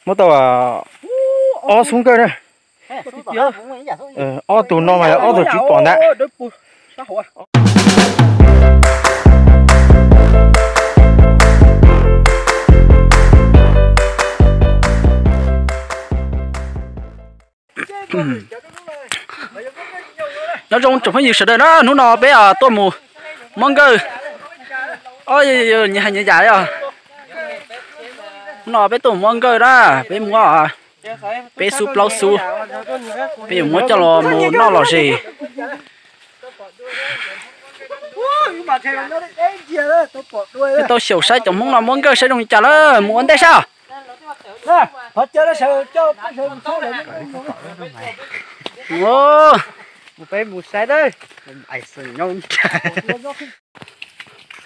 Muab tau ob xub nkawj na. Ob tug no mas yog ob tug tsis pom ntag. Nyob zoo tsoom phooj ywg sawv daws na, hnub no peb tuaj mus muab nkawj. Nyias hais nyias yam os. Hnub no peb tuaj mus muab nkawj na, peb muab peb xub plaub xub, peb yuav muab coj los mus noj lom zem. Tau xyaum saib cov Hmoob no muab nkawj saib zoo li cas lawm, mus ua ntej saib.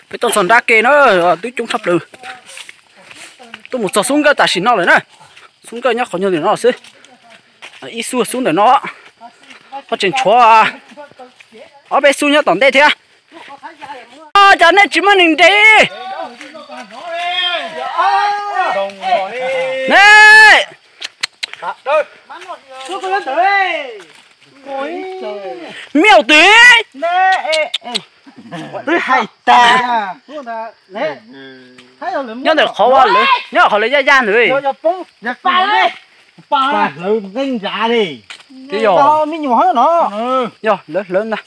Peb tuaj txog nrab ke na, twb coob tshaj plaws. Tuaj mus txog xub nkawj tam sim no lawm na. Xub nkawj nyob qhov nyuag ntawm no xwb. Ib xub xub ntawm no. Ho tseem tshuav ob peb xub nyob tom ntej thiab. Cas nej tsis muab neeg nres? Ne, miaus twg? Twb hais tas. Nyob ntawm qhov ua lawv, nyob qhov lawv yaj yaj ntawd. Yog lawv hlawv ntag.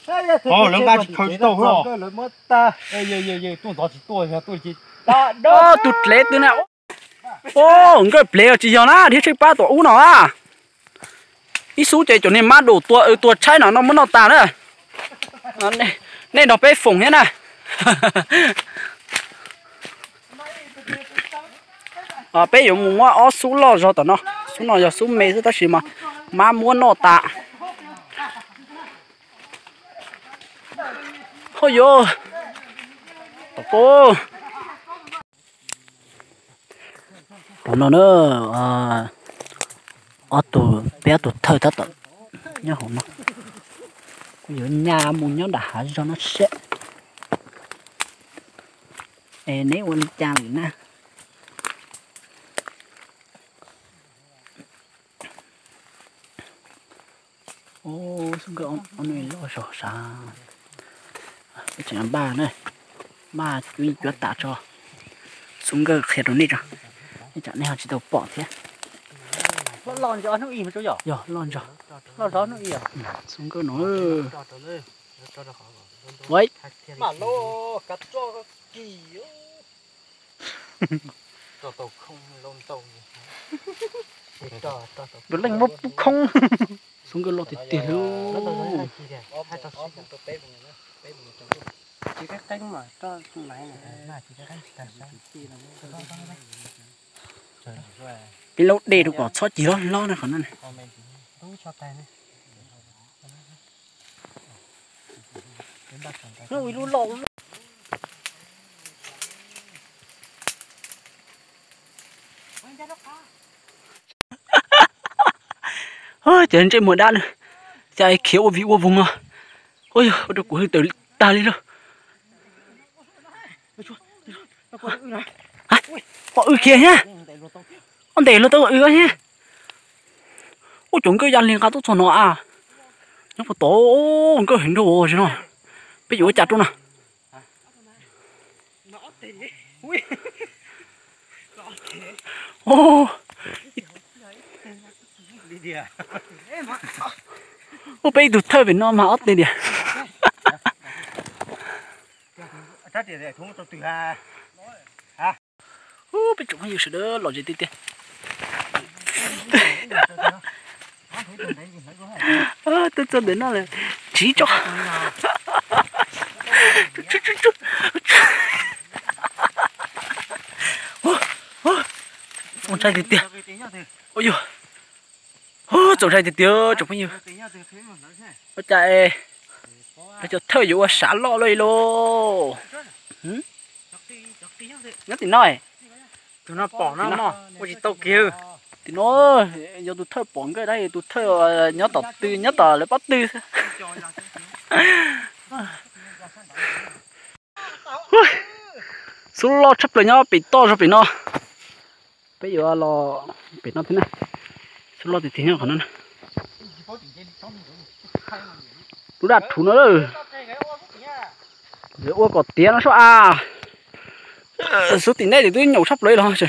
Tus dlev twg na. Nkawj plev tsis yog na, dhia tsheej pab tom ub no a. Ib xub ces cov niag mab dum tua, tua tshaib no no muab noj tas na. Nej nrog peb foom thiab na. Peb yuav mus muab ob xub loj zog tom no. Xub no yog xub me xwb tab sis mas mab muab noj tas. Ho yuav tom koj. Tom no na, ob tug, peb ob tug thawj tab tom nyob hauv no. Kuv yuav nyas mus nyob nram hav zog no seb es neb ua li cas lawm na. Xub nkawj ob nub loj zog sav. Peb tseem npaj na, npaj cuab yeej cuab tas tso. Xub nkawj qhia rau nej tso, nej tsam nej ho tsis tau pom thiab. Yog loj ntso. Xub nkawj no. Tus leej muab pub khoob. Xub nkawj loj tiag tiag li. Peb laub dej rau kom txhob cig hlob hlob na qhov no. Ces ntsej muag dab na, cas khiav ua vig ua voog os. Ua yog ua rau kuv hwj tawm tag li lauj. Pom w khiav thiab. Ob ntes luag tau w thiab. Ua cov nkawj ya li nqa tuaj txog no a. Nyob puag tod, nkawj heev nrog no. Peb yuav ua cas rau no? Ua peb ib tug thawj pem no mas ob teg tiag. Peb tsoom phooj ywg sawv daws lom zem tiag tiag. Tuaj txog ntawm no lawm, tsiv tso. Txaus ntshai tiag tiag. Ua yog, txaus ntshai tiag tiag tsoom phooj ywg. Ua cas es cov thawj yuav ua sav loj luaj li lauj? Nyob tim no, tus no pom no ua tsis tau kiag. Tim no yog tus thawj pom nkawj dab, tus thawj nyob tom tw, nyob tom lawv pob tw xwb. Xub loj tshaj plaws nyob pem toj zog pem no. Peb yuav los pem no thiab na. Xub loj tiag tiag nyob qhov no na. Lub daj rhuv no lawm. Ua kom tiav no sub a. Xub tim nej twb nyaum tshaj plaws los.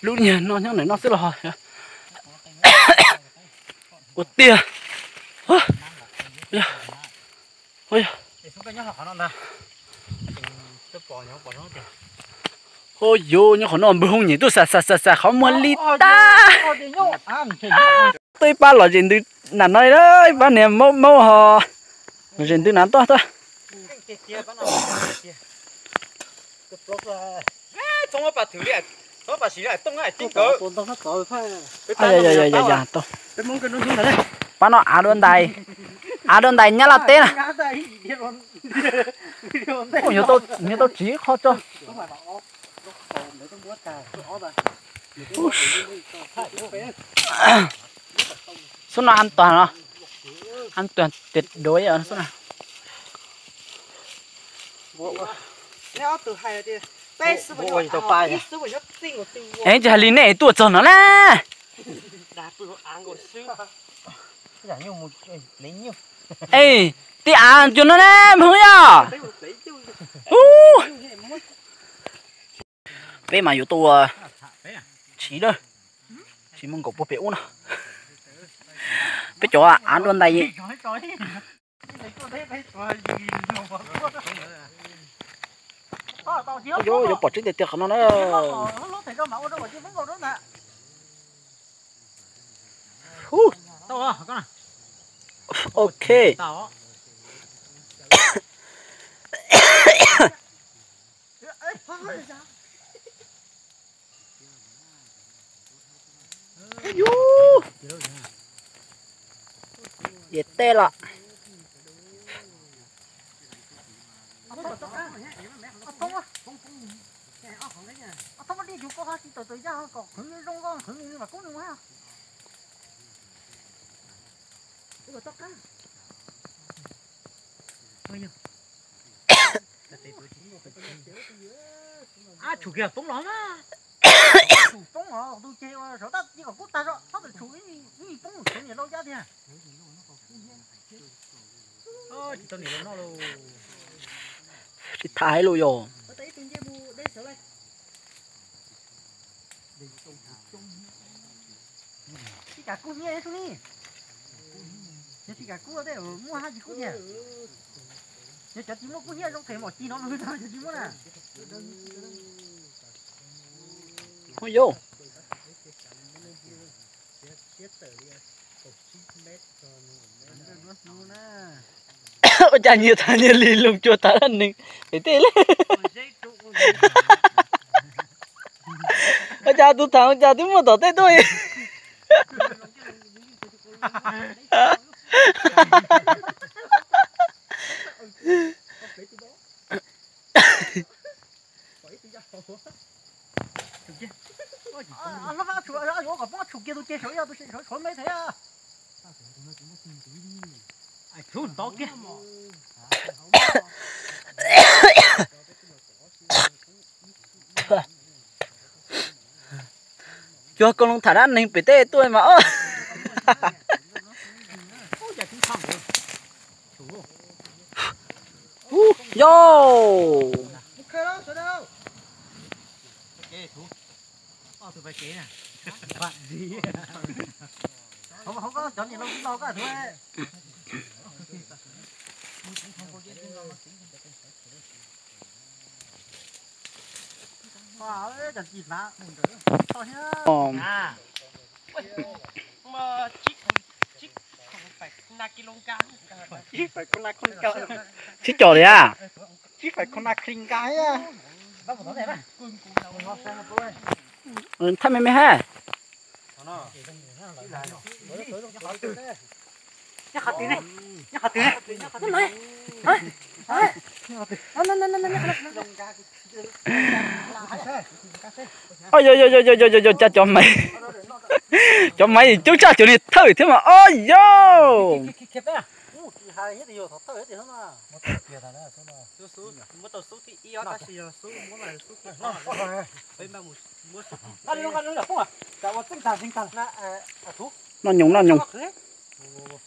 Lub niag no nyob ntawm no xwb los ua tiag. Ua yog, nyob qhov no npawg Hoob nyem tuaj xav xav xav xav qhov muag li tag. Tuaj ib pab los zem ntws nam no, ib pab niag maub maub ho los zem ntws nam tuaj tuaj. Pab no av dua ntais, av dua ntais Nyab Laj teb na. Nws tau tsiv qho tso. Xub no an toàn no, an toàn tuyệt đối xub no. Es tsis hais li nej tuaj txog no na. Es tib av cuag no ne mog yog. Peb mas yuav tau ua tsiv lawm, tsiv mus nkaum puag pem ub no. Peb cov av dua ntais. Yuav pom tseeb tiag tiag qhov no na. Ok. Yus, yus tej los. Ab, tshum kiag poob los na. Tshum poob los tus ces ua saum tab ci kom kub tag zog, txhob txwm tshum ib, ib poob tsev niam laus cab tiag. Tsis tau niam laus noj lauj. Tsis tham hais lus yog. Tib kam kub hnyiab xwb ni. Yog tsis kam kub tej muaj hab tsis kub tiag. Yog cov tsis muaj kub hnyiab zoo phem mom ci no cov tsis muaj na. Ua yus, ua cas nyias thav nyias li loo cuag thav dab neeg pem tej li. Ua cas tus thav ua cas twb muaj tom tej tuaj. Kom poob tshum kiag tus ces saum ib yog tus saum me thiab. Tsuv ntov kiag. Cuag koj loo tham dab neeg pem tej tuaj mas os. Yog. Tsis cov li a. Thaj me me ha. Oj, yog, yog, yog, yog, yog, yog, cas cov me. Cov maiv coob tshaj cov niag thawj thiab mas, o yau. Noj nyoos noj nyoos.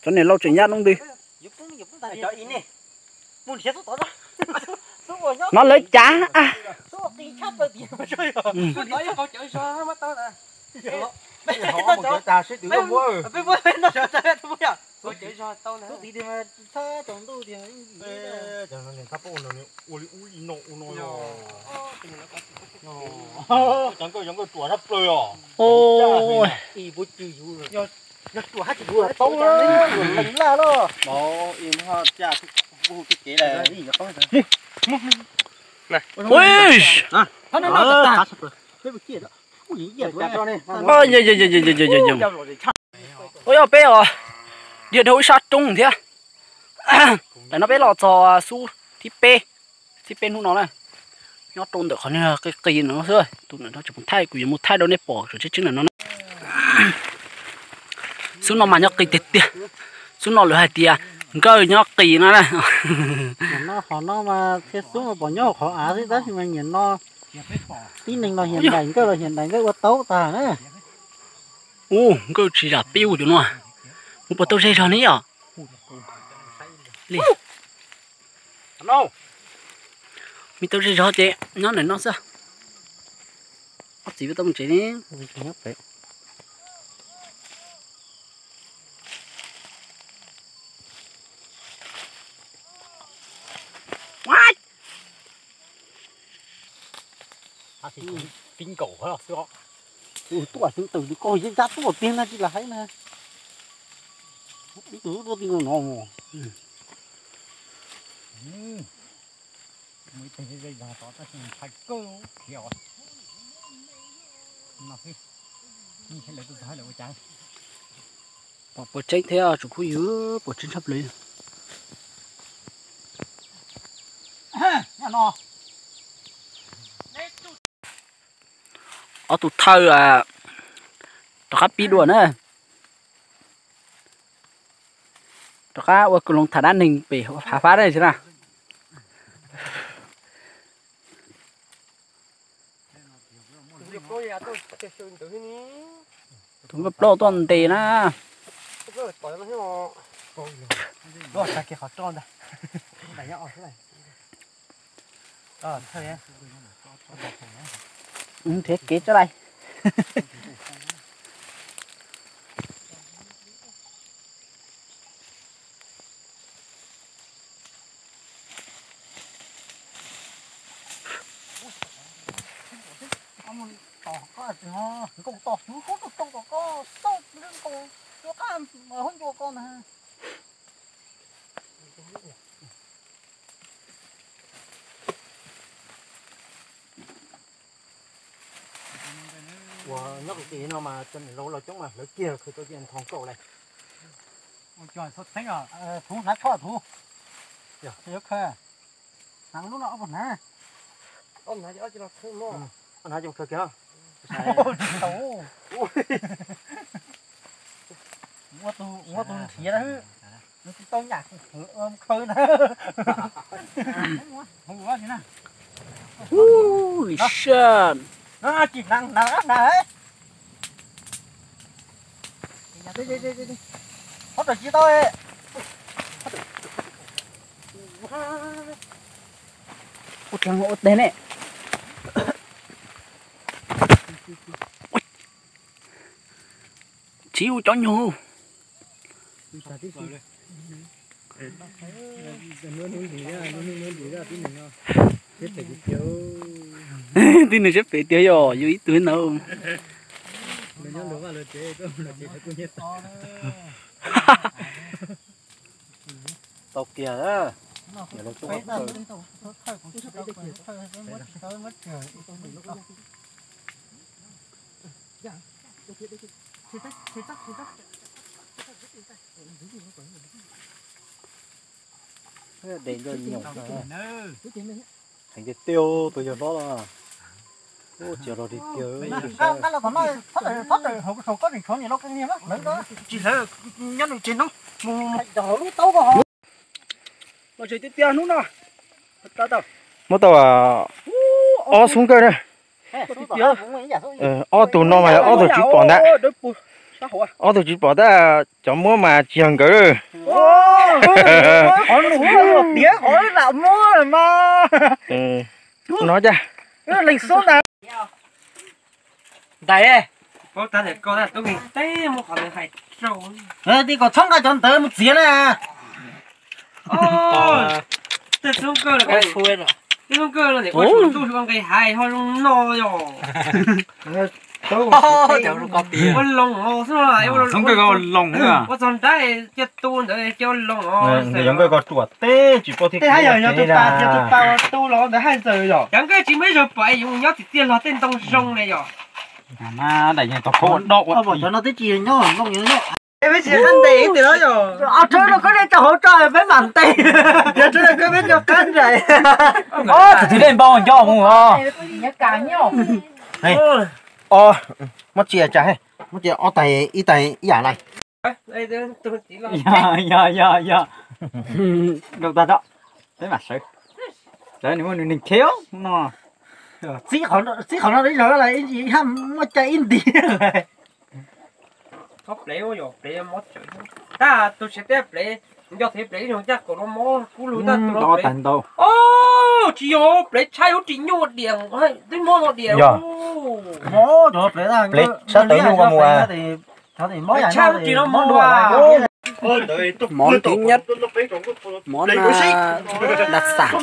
Cov niag laus tseem yaj lub ntws. Hnov lawv cav. Cov nkauj, cov nkauj ruam sab plaws os. Yog ruam hab tsis ruam tau laj los. Ua yog peb os, dhia dhau ib sab roob thiab. Tam no peb los txog xub thib peb, thib peb hnub no na. Nyob rau ntawm qhov niag qis qis no xwb, tus ntawm no tseem mus thaij, kuv yuav mus thaij rau nej pom tseeb tseeb ntawm no na. Xub no mas nyob qis tiag tiag. Xub no lawv hais tias nkawj nyob qis no na. Nyiam no qhov no mas thiaj xub mas pom nyob hauv qhov av xwb tab sis mas nyiam no tib neeg los hiam daim nkawj los hiam daim nkawj ua tau tag na. Ub, nkawj tsis zam pib ua cov no. Mus puas tau zej zog ne yom? Li, me tau zej zog ces nyob ntawm no xwb. Ob txiv peb tau mus tsev ne. Pib nkaum xwb os. Tuaj xeev twm li koj yeej cab tuaj tiag na tsis lam hais na. Ib tug tuaj ti no no. Muaj ib teg zej zog tod tab sis ntshai kawg khiav os. No xwb, lawv tuaj txog lawv ua cas. Pom puas tseeb thiab tsoom phooj ywg, puas tseeb tshaj plaws. Ob tug thawj rov qab pib dua na. Rov qab ua kwv loos tham dab neeg pem hav fab dab xwb na. Tus nkauj plaub tuaj ntes na. Nrhiav kev tso lais. Tom koj tsis ho nkaus tom xwb koj tau tom koj xauj lwm nkaus cua qab mas hub ncua koj na. Uas nyob kuv kis no mas cov niam laus laus coob mas lawv kiag khwv tau cia nthos nkaus lawm. Ua cov txhob txheeb os, thuv hnav koj thuv. Yog khaws, hnav lub no ob puas hnav. Ob hnav ces ob cia los khaws mog. Ob hnav ces mus khaws kiag. Ua tus, ua tus nrhiav na, nws tsis tau nyam kuv khaws na. Hu ua si na. Hu li saj. Tsis hnav hnav hnav. Qhov tawm tsis tau. Ua dleeg ua deg ne. Tsis ua cov nyuag. Tib neeg siab phem tiag yog yus ib tug ntawd. Tau kiag. Des nco nyoos. Heev tiag tiag tus yawg hlob no. Muab tau ob xub nkawj na. Ob tug no mas ob tug tsis pom ntag. Ob tug tsis pom tab, cov muab mas tsis yog nkawd. No cas. Ntais, tij kom txhob nqa cov ntawd mus txiav na. Tej xub nkawj, tej xub nkawj no nqis hais ho zoo no yog. Ua loos xwb no, xub nkawj ua loos, ua txog nrab cia tu ntawd cia ua loos os. Yog nkawj ko ruam teb tsis pom thiab. Tej haj yog yog tus pas, yog tus pas ua tu los ntawd haj txawm yog. Cov nkawj tsis muaj ib zaug pom es yus nyob txiv txiaj hlo tej ntoo zoo ne yog. Daim yeej tau khaub ua doj ua. Cov no twb tsis nyob ntoo nyob. Peb tsis qab ntes ib tug no yog. Ob tug no koj de rau hauv tso peb mam ntes. Yog tsis no koj peb nco qab nraim. Tus twg dej npau nco mus os. Muab tsia tsa, muab tsia ob tais ib tais ib yam lais. Yog yog yog. Rau tag tso, peb mam sawv. Sawv nws muaj nws neeg kheb no. Txib qhov no ib zaug lawm, muaj cai ib nti. Txhob plev, yog plev mob tsawv. Tag tus siav teb plev, nco thaum plev ib zaug caj kaum no mob kub lug tag tus no plev. Tsis yog plev tshaib lub ris nyuj diam, twb mob no diam. Plev tshaib tawv nyuj mus. Tshaib lub ris no mob dua. Món thứ nhất, món đặc sản.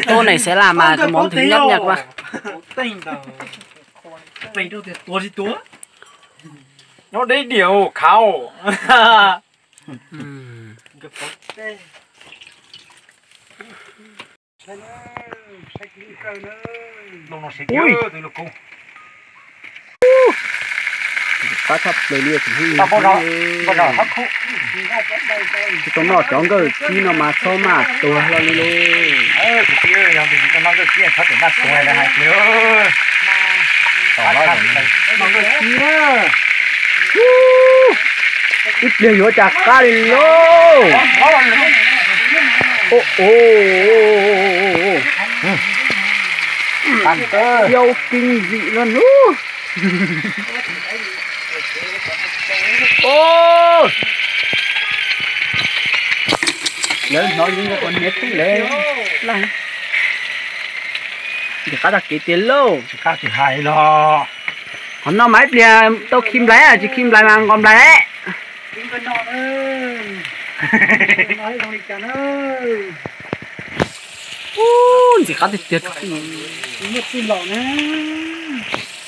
Tô này sẽ là mà cái món thứ nhất nha các bạn. Nyob deb diam khau. Qab tshaj plaws li. Tsis tau noj cov nkawj tsib no mas txhob maj tuag hlo li lauj. Ib pliag yuav cas qab li lauj. Yau kinh dị luôn ub. Lawv hnov zoo nkaus niam tij lawv. Ntxim qab tag kev tiag lauj. Qhov no mas ib pliag tau khi nplais, tsis khi nplais mas nqos nplais. Ntxim qab tiag tiag. Ntxim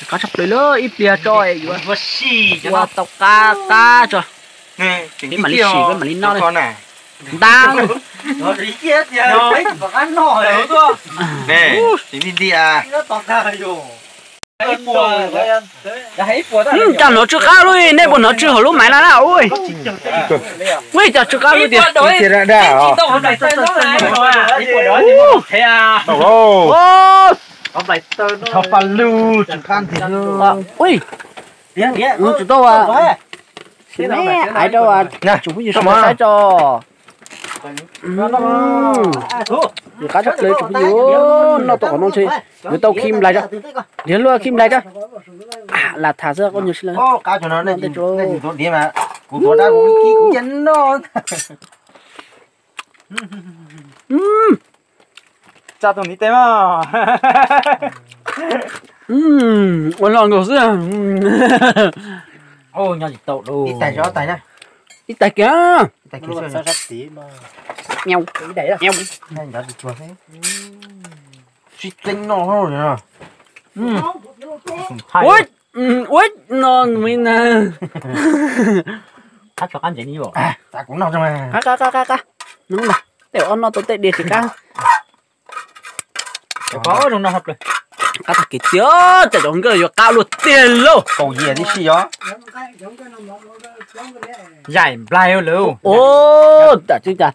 qab tshaj plaws lawm, ib pliag tso yuav ua tau qab qab tso. Peb mam li sim, peb mam li noj. Ntab. Cas hnov tsw qab lub, nej puas hnov tsw hauv lub maiv na na ua. Ua cas tsw qab lub tiag. Ua, tsw tau, sim ne, hais rau tsoom phooj ywg sawv daws saib tso. Ntxim qab tshaj plaws tsoom phooj ywg, noj tau qhov no ntshe yuav tau khi nplais tso. Nrhiav luaj khi nplais tso. Lam tham xwb koj nyuag sib lawm. Tsa tus ntiv tes mas. Ua no nkaus xwb. Ib tais kiag. Ua no, qab, qab, qab, qab. Tej ob no tau tej diav tsis qab. Qab tag kev tiag, cas cov nkawj yuav qab luaj tiag lauj. Yaim nplaig lawm. Ua, cas tsis cas.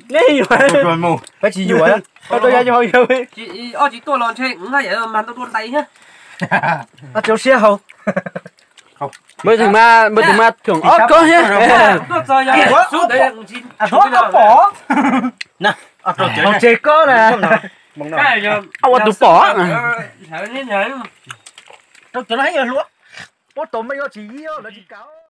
Nej yuav, pab tsis yuav, tau ya yog yog. Ob tsis tuaj los ntshe mas ntau dua ntais thiab. Cov siab hau. Npawg twg mas, npawg twg mas thum ob koj thiab. Pom. Ua tus pom. Rau cov no heev yog hluas. Puab tos mej yuav tsis yog lawv tsis kam.